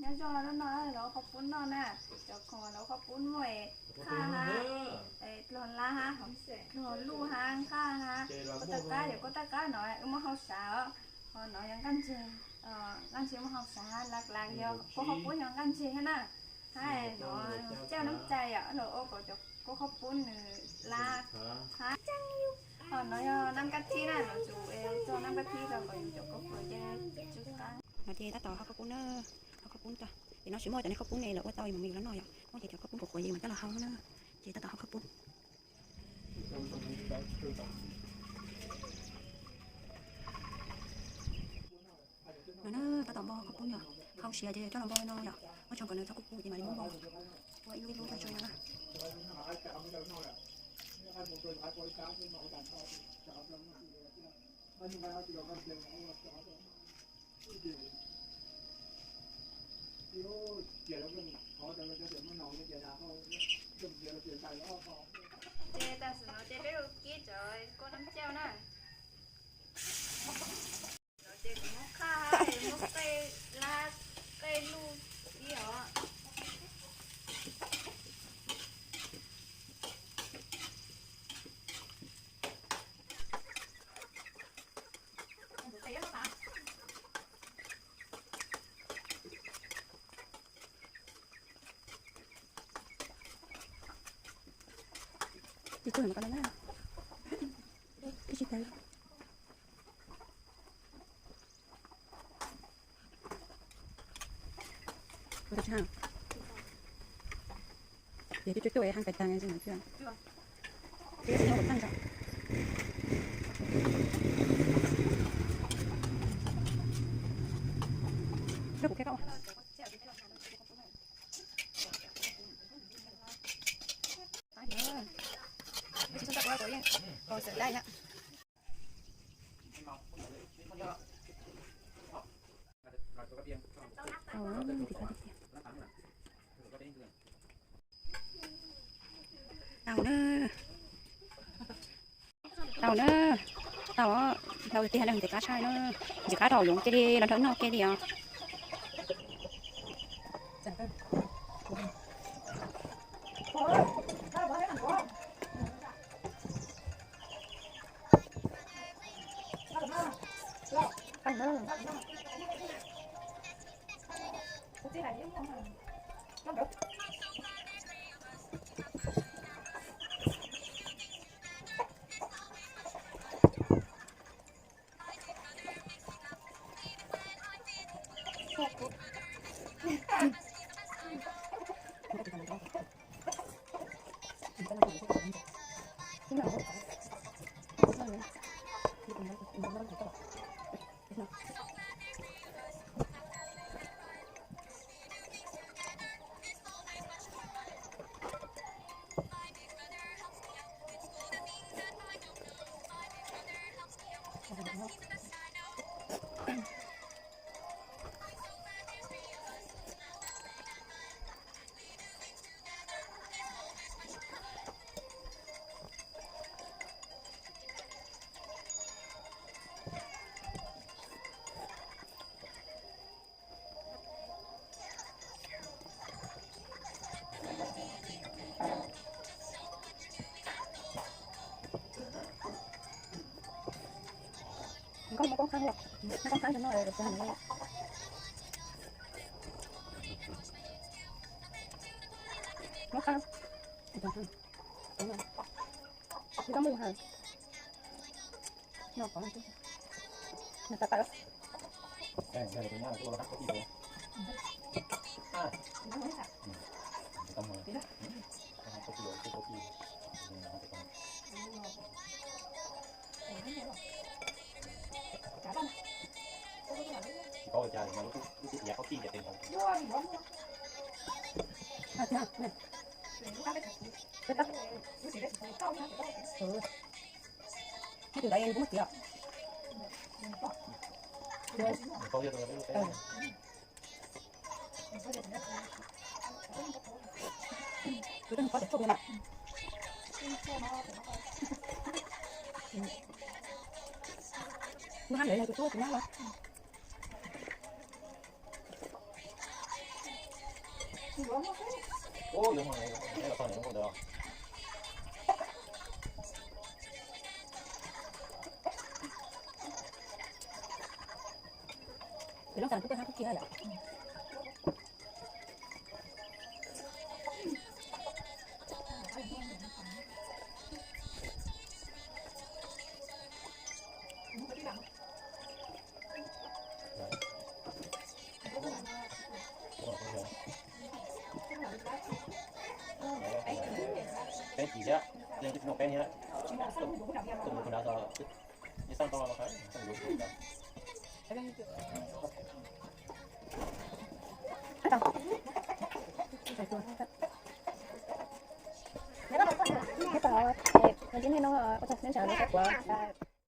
Zog lub no lawv ua qhov pub noj na, cov khoom lawv ua qhov pub muaj qhaj hab, dlog lab hab, dlog luj hab, nqaj hab, kuj taj qab, yog kuj taj qab no wb muab hau sav os. Ho no yog nqaj ntseg, nqaj ntseg muab hau sav hab, la la yog kuj qhov pub yog nqaj ntseg hab na. Hab no cauj nab cai yom, lawv ua kom cov kuj qhov pub nws la hab. Ho no yog nab kab thib na, lawv tsuas txog nab kab thib rau kom yus cov kuj qhov ces tsw qab. No ces tab tom hau kuj pub na, hau kuj pub tag. Ces no tsis muaj cov niag kuj pub ne lawv ua tau es mus me yus los noj yom, muaj ces cov kuj pub kuv quav yees mas coj los hau na. Ces tab tom hau kuj pub. No na, tab tom npo kuj pub yom, hau siav ces coj los npo no yom, muab tsoo kom nws txhob kuj pub ces mam li muab npo. Ua ib lub ib lub tso tso no na. Ces tam sim no ces peb ua kib cov kuj nab cauj na. No ces kuv muab qhaj hab muab qej lab, qej luj ib os. Ces tsuag mas ko na, ib tsis tau. Ua tau tsis haj. Ces twb cuaj cuaj haj kais tag no. Twb tsis yog kom tag nrho. Rau kuv qhia koj ua. Tsis txhob txawj ua, kuv yeej pom xav dai na. Tau na. Tau na. Tau, tau tiag na, ntxim qab sai na. Ntxim qab rau yoov kiag li los dhau noj kiag li os. Nkauj muaj koob qab, muaj koob qab no. Muaj qab. Nkauj muaj ha. No qhov no tawm tawm. Hais tias ntawd kuv muab txiav. Kuv twb nqa cov tshuaj pia na. Lub hab ntawd yog tus tub kuv nyob los. Peb tsis thiab, leej twb tsis muaj peb thiab. Tuaj mus tus nrad txog, ib xab tau los no. Tab tom, tab tom, ua tsaug neb sawv daws kuv.